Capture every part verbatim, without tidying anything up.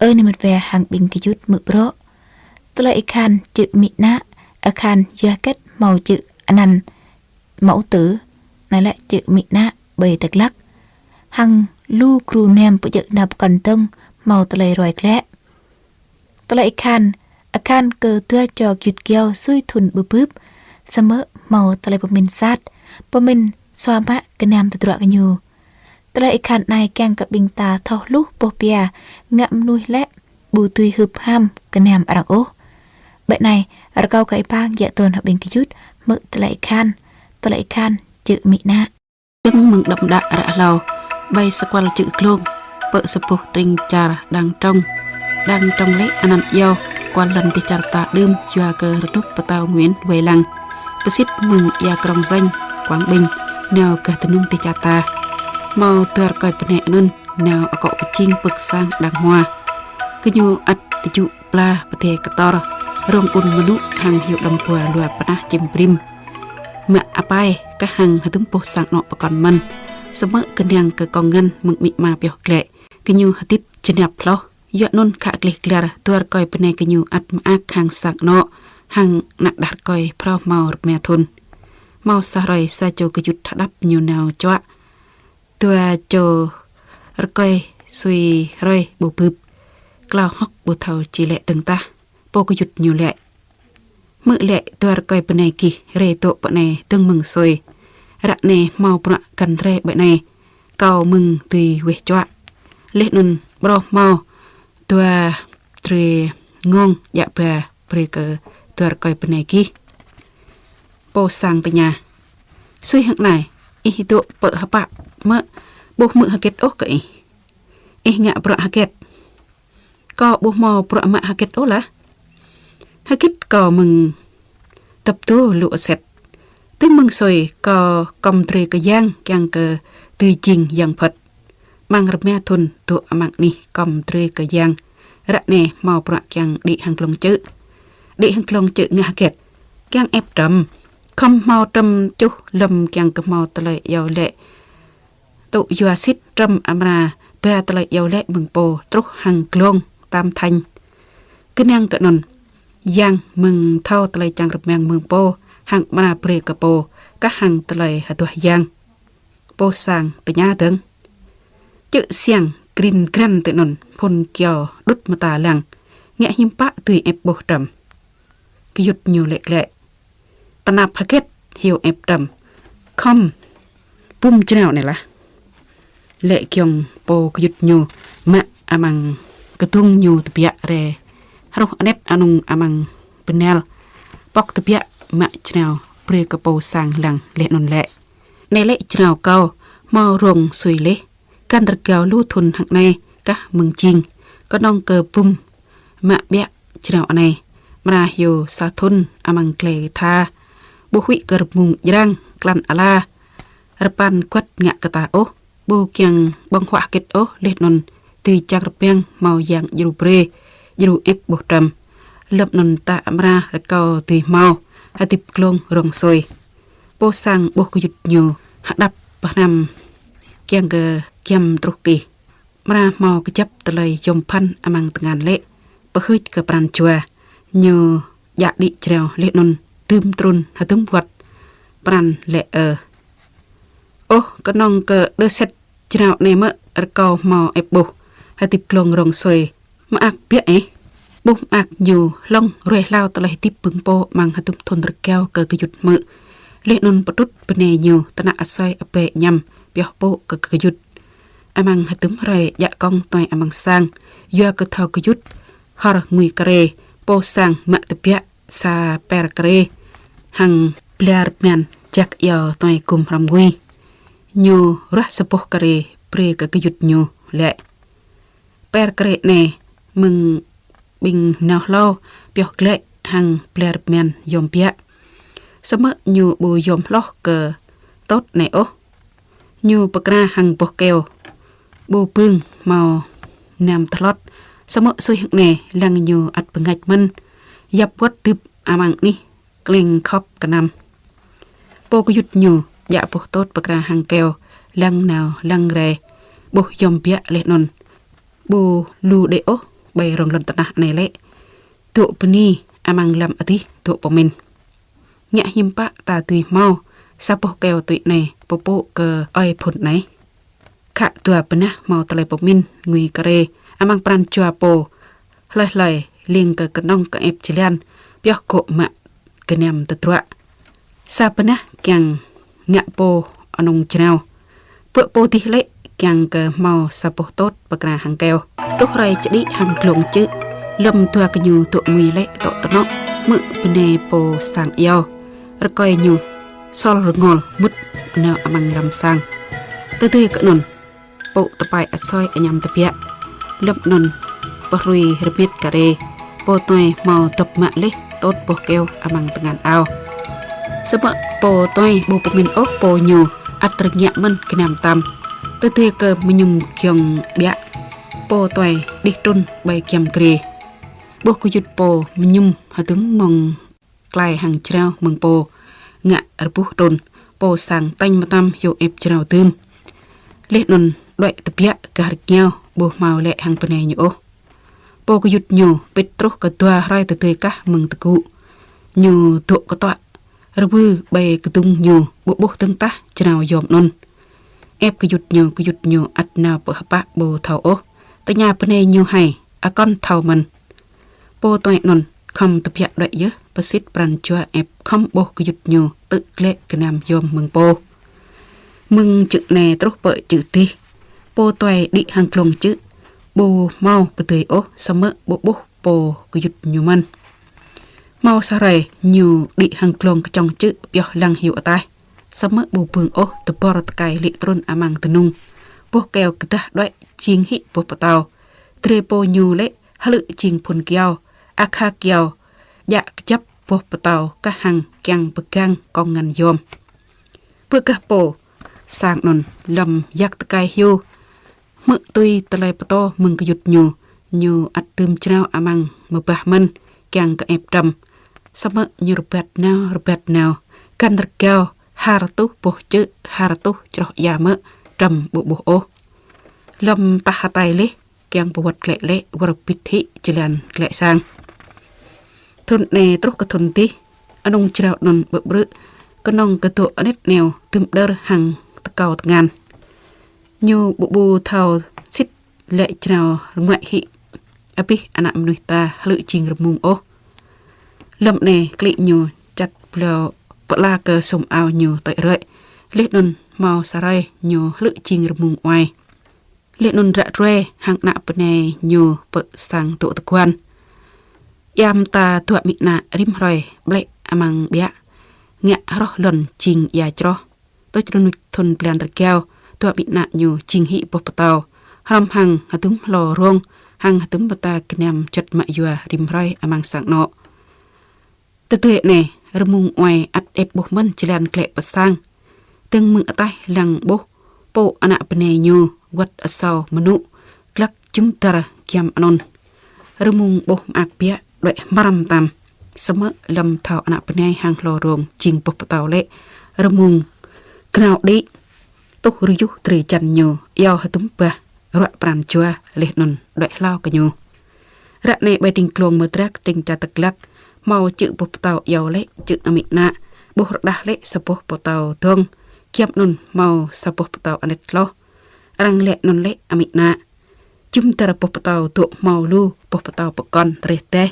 Ơ nai mơ̆t wa hăng ƀing gơyut hmư̆ brŏ. Tơlơi akhan čư̆ amĭ ană, akhan yua hơget hmâo čư̆ anăn mơ̆ tơ, anai lĕ čư̆ amĭ ană ƀơi Dak Lak. Hăng lu gru nam pơjơ̆ nao pơkŏn dơ̆ng hmâo tơlơi ruai glaĭ. Tơlơi akhan, akhan kơ dua čô gơyut gơyâo sui thŭn ƀơƀưp, samơ̆ hmâo tơlơi pơmĭn sat, pơmĭn sua mă gơnam tơdruă gơñu. Tơlơi akhan anai kiăng kơ ƀing ta thâo hluh boh pia, ngă mơnuih lĕ ƀu dưi hưp ham gơnam arăng ôh. Ƀơi anai, rơkâo kơ ih pang djă tơ̆n hăng ƀing gơyut hmư̆ tơlơi akhan, tơlơi akhan čư̆ amĭ ană. Dơ̆ng mơ̆ng đưm đă ră hlâo, ƀơi sa kual čư̆ Glông, pơ sa boh tring čar Đang Trong. Đang Trong lĕ anăn iâu kual lăn dêh čar ta đưm yua kơ rơnŭk pơtao Nguyễn wai lăng, pơsĭt mơ̆ng ia Krông Janh, Quảng Bình, nao gah dơnung dêh čar ta. Hmâo dua rơkơi bơnai anŭn nao akŏ pơjing pơ̆k sang đang hmua. Gơñu ăt tơjŭ pla pơdai kơtor, rông ƀun mơnŭ hăng hyu đăm bua lua pơnah čim brim. Mă apai kah hăng hơdôm boh sang anŏ pơkŏn mơ̆n. Samơ̆ kơnang kơ kông ngăn mơ̆ng amĭ ama pioh glaĭ, gơñu hơdip jơnap hloh. Yua anŭn khă gleh glar dua rơkơi bơnai gơñu ăt mơak hăng sang anŏ, hăng ană đah rơkơi phrâo hmâo rơma thŭn. Hmâo sa hrơi sa čô gơyut hơđăp ñu nao čuă. Dua čô rơkơi sui hrơi ƀu bưp. Klâo hŏk ƀu thâo či lĕ dơ̆ng tah. Pô gơyut ñu lĕ: Hmư̆ lĕ dua rơkơi bơnai gih rai dŏ pơ anai dơ̆ng mơ̆ng sui. Ră anai hmâo bruă găn rai ƀơi anai. Kâo mơ̆ng dưi weh čuă. Laih anŭn ƀrô hmâo dua drơi ngông djă ba brơi kơ dua rơkơi bơnai gih. Pô sang tơña: Sui hăng anai, ih dŏ pơ hơpă mơ̆, ƀu hmư̆ hơget ôh kơ ih? Ih ngă bruă hơget? Kâo ƀu hmâo bruă mă hơget ôh lah. Hơget kâo mơ̆ng tơptu lu aset. Tui mơ̆ng sui kâo kŏm drơi kơ yang kiăng kơ dưi jing yang phŏt. Amăng rơma thŭn dŏ amăng anih kŏm drơi kơ yang. Ră anai hmâo bruă kiăng đĭ hăng glông čư̆. Đĭ hăng glông čư̆ ngă hơget? Kiăng ĕp trŏm. Khŏm hmâo trŏm čuh lơ̆m kiăng kơ hmâo tơlơi iâu lĕ. Tŭ yua sĭt trŏm amra ba tơlơi iâu lĕ mơ̆ng pô truh hăng glông tam thanh. Kơnang kơ anŭn, yang mơ̆ng thâo tơlơi čang rơmang mơ̆ng pô, hăng amra brơi kơ pô, kah hăng tơlơi hơduah yang. Pô sang tơña dơ̆ng. Čư̆ siăng grin grăn tui anŭn, phŭn kyâo đŭt mơta lăng, ngă hiư̆m pă dưi ĕp ƀuh trŏm. Gơyut ñu lĕ glaĭ: Tơnap hơget hyu ĕp trŏm. Khŏm bum jrao anai lah. Lĕ giŏng pô gơyut ñu mă amăng kơdŭng ñu tơbiă rai. Hruh anet anŭng amăng bơnal. Pŏk tơbiă mă jrao brơi kơ pô sang lăng laih anŭn lĕ: Anai lĕ jrao kâo, hmâo rông sui laih. Găn rơgao lu thŭn hăng anai kah mơ̆ng jing. Kơnơ̆ng kơ bum mă biă jrao anai. Amra hyu sa thŭn amăng glai tha. Ƀu huĭ kơ rơmung jrang klăn ala. Rơpan kuăt ngă kơ ta ôh. Ƀu kiăng ƀơ̆ng huă hơget ôh laih anŭn dưi čang rơbang hmâo yang djru brơi, djru ĕp ƀuh trŏm. Lơ̆m anŭn ta amra rơkâo dưi hmâo hơdip glông rông sui. Pô sang ƀuh gơyut ñu hơđăp pơhrăm kiăng kơ giăm truh kih. Amra hmâo kơjăp tơlơi yom phăn amăng tơngan lĕ, pơhưč kơ pran jua. Ñu djă đĭ jrao laih anŭn dưm trŭn hơdôm wơ̆t pran lĕ ơ. Ôh, kơnơ̆ng kơ đơ set jrao anai mơ̆ rơkâo hmâo ĕp ƀuh hơdip glông rông sui. Mơak biă ih. Ƀuh mơak ñu hlŏng ruai hlao tơlơi hơdip mơ̆ng pô amăng hơdôm thŭn rơgao kơ gơyut hmư̆. Laih anŭn pơtrŭt bơnai ñu tơnă asơi abe añăm pioh pŭ kơ gơyut. Amăng hơdôm hrơi djă kông tuai amăng sang, yua kơ thâo gơyut hor ngui kơrê, pô sang mă tơbiă sa per kơrê hăng bla rơman jak iâu tuai gum hrăm ngui. Ñu ruah sa boh kơrê brơi kơ gơyut ñu lĕ: Per kơrê anai mơ̆ng ƀing nao hlâo pioh glaĭ hăng bla rơman yom biă. Samơ̆ ñu ƀu yom hloh kơ tôt anai ôh. Ñu pơkra hăng boh keo ƀu bưng hmâo nam tơhlot. Samơ̆ sui hăng anai lăng ñu ăt bơngač mơ̆n. Yap wơ̆t tưp amăng anih kleng khŏp kơnăm. Pô gơyut ñu djă boh tôt pơkra hăng keo lăng nao lăng rai. Ƀuh yom biă laih anŭn ƀu lu đĕ ôh. ƀơi rŏng lŏn tơnah anai lĕ dŏ bơni amăng lăm adih dŏ pơmĭn. Ngă hiư̆m pă ta dưi hmâo sa boh keo tui anai pơpŭ kơ ơi phŭn anai. Khă dua bơnah hmâo tơlơi pơmĭn ngui kơrê amăng pran jua pô hlơi hlơi lêng kơ kơnơ̆ng kơ ĕp jơlan pioh gŏ mă gơnam tơdruă. Sa bơnah kiăng ngă pô anŭng jrao. Bơ pô dih lĕ kiăng kơ hmâo sa boh tôt pơkra hăng keo. Truh hrơi čơđĭ hăng glông čư̆, lơ̆m dua gơñu dŏ ngui lĕ tŏ tơnŏ, hmư̆ bơnai pô sang iâu rơkơi ñu sol rơngol mŭt nao amăng lăm sang. Tơdơi kơ anŭn, pŭ tơpai asơi añăm tơbiă. Lơ̆m anŭn pơhrui rơmet kơrê, pô tuai hmâo dŏp mă leh tôt boh keo amăng tơngan ao. Samơ̆ pô tuai ƀu pơmĭn ôh pô ñu ăt rơngiă mơ̆n gơnam tăm. Tơdơi kơ mơñum giŏng ƀiă, pô tuai đih trŭn ƀơi giăm grê. Ƀuh gơyut pô mơñum hơdôm mơ̆ng klai hăng jrao mơ̆ng pô ngă rơbuh trŭn, pô sang tañ mơtam hyu ĕp jrao dưm. Leh anŭn đuaĭ tơbiă gah rơngiao ƀu hmâo lĕ hăng bơnai ñu ôh. Pô gơyut ñu pĭt truh kơ dua hrơi tơdơi kah mơ̆ng tơgŭ. Ñu dŏ kơtuă rơwư ƀơi kơdŭng ñu ƀu ƀuh dơ̆ng tah jrao yom anŭn. Ĕp gơyut ñu, gơyut ñu ăt nao pơ hơpă ƀu thâo ôh. Tơña bơnai ñu hai, akŏn thâo mơ̆n. Pô tuai anŭn khŏm tơbiă đuaĭ yơh, pơsit pran jua ĕp khŏm ƀuh gơyut ñu tơ̆ glĕ gơnam yom mơ̆ng pô. Mơ̆ng čư̆ anai truh pơ čư̆ dih, pô tuai đĭ hăng glông čư̆, ƀu hmâo pơdơi ôh, samơ̆ ƀu ƀuh pô gơyut ñu mơ̆n. Hmâo sa hrơi ñu đĭ hăng glông kơčŏng čư̆ pioh lăng hyu ataih. Samơ̆ ƀu bưng ôh, tơbor tơkai lĭ trŭn amăng dơnung. Boh keo kơdah đuaĭ jing hĭ boh pơtâo. Drơi pô ñu lĕ hlư̆ jing phŭn kyâo, akha kyâo, djă kơjăp boh pơtâo kah hăng kiăng pơgang kông ngăn yom. Bơ gah pô sang anŭn lơ̆m yak tơkai hyu, hmư̆ tui tơlơi pơtô mơ̆ng gơyut ñu, ñu ăt dưm jrao amăng mơbah mơ̆n kiăng kơ ĕp trŏm. Samơ̆ ñu rơbat nao, rơbat nao, găn rơgao ha rơtuh boh čư̆, ha rơtuh čroh ia mơ̆ trŏm ƀu ƀuh ôh. Lơ̆m tah hơtai leh, kiăng pơwơ̆t glĕ lĕ wơr bĭt hĭ jơlan glĕ sang. Thŭn anai truh kơ thŭn dih, anŭng jrao anŭn ƀơ̆ ƀrư̆, kơnơ̆ng kơ dŏ anet neo, tơm đơr hăng tơkâo tơngan. Ñu ƀu ƀu thâo sĭt lĕ jrao rơnguaĭ hĭ abih ană mơnuih ta hlư̆ jing rơmung ôh. Lơ̆m anai klĭ ñu čăt blâo pơala kơ sum ao ñu tơ̆i rơ̆i. Leh anŭn hmâo sa hrơi ñu hlư̆ jing rơmung oai. Leh anŭn ră ruai hăng ană bơnai ñu pơ sang dŏ tơguan. Ia mơta dua amĭ ană rĭm hrơi ƀlĕ amăng ƀiă, ngă hroh lŏn jing ia čroh. Tuč rơnuč thŭn blan rơgao, dua amĭ ană ñu jing hĭ boh pơtâo, hrŏm hăng hơdôm hlô rông, hăng hơdôm mơta gơnam juăt mă yua rĭm hrơi amăng sang anŏ. Tơdơi anai, rơmung oai ăt ĕp ƀuh mơ̆n jơlan glĕ pơ sang. Dơ̆ng mơ̆ng ataih lăng ƀuh, pô ană bơnai ñu wơ̆t asâo mơnŭ, glăk jum dar giăm anŭn. Rơmung ƀuh mơak biă, đuaĭ hmar mơtam. Samơ̆ lơ̆m thâo ană bơnai hăng hlô rông jing boh pơtâo lĕ, rơmung gơnao đĭ, tuh rơyuh drơi jăn ñu, iâu hơdôm bah, ruă pran jua, leh anŭn đuaĭ hlao kơ ñu. Ră anai ƀơi tring glông Mơdrak, tring čar Dak Lak, hmâo čư̆ boh pơtâo iâu lĕ čư̆ amĭ ană, ƀuh rơđah lĕ sa boh pơtâo dŏng, giăm anŭn hmâo sa boh pơtâo anet hloh. Arăng laĭ anŭn lĕ amĭ ană. Jum dar boh pơtâo dŏ hmâo lu boh pơtâo pơkŏn reh deh.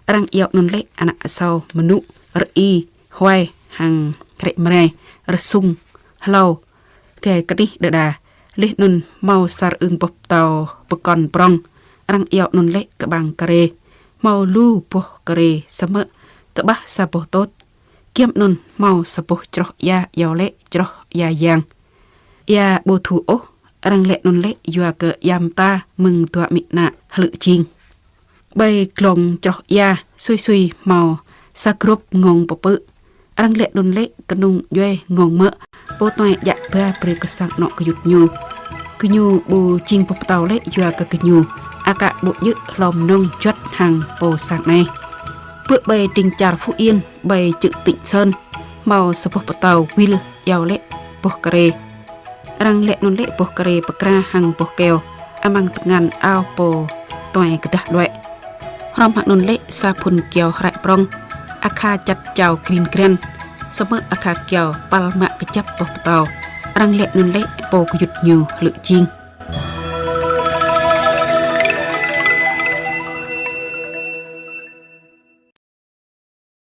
Arăng iâu anŭn lĕ ană asâo mơnŭ, rơi, huai, hăng hrĕ mrai, rơsŭng, hlâo, gai kơnih đơđa. Leh anŭn hmâo sa rơưng boh pơtâo pơkŏn prŏng. Arăng iâu anŭn lĕ kơƀang kơrê. Hmâo lu boh kơrê samơ̆ kơƀah sa boh tôt. Giăm anŭn hmâo sa boh čroh ia iâu lĕ čroh ia yang. Ia ƀu thu ôh, arăng laĭ anŭn lĕ yua kơ ia mơta mơ̆ng dua amĭ ană hlư̆ jing. Ƀơi glông čroh ia, sui sui hmâo sa grŭp ngông pơpư̆. Arăng laĭ anŭn lĕ kơnung djuai ngông mơ̆, pô tuai djă ba brơi kơ sang anŏ gơyut ñu. Gơñu ƀu jing boh pơtâo lĕ yua kơ gơñu aka ƀu djơ̆ hlô mơnơ̆ng juăt hăng pô sang anai. Bơ ƀơi tring čar Phú Yên, ƀơi čư̆ Tịnh Sơn, hmâo sa boh pơtâo wil iâu lĕ boh kơrê. Arăng laĭ anŭn lĕ boh kơrê pơkra hăng boh keo amăng tơngan ao pô tuai kơdah đuaĭ. Hrŏm hăng anŭn lĕ sa phŭn kyâo hrăi prŏng, akha čăt čao grin gren, samơ̆ akha kyâo păl mă kơjăp boh pơtâo. Arăng laĭ anŭn lĕ pô gơyut ñu hlư̆ jing.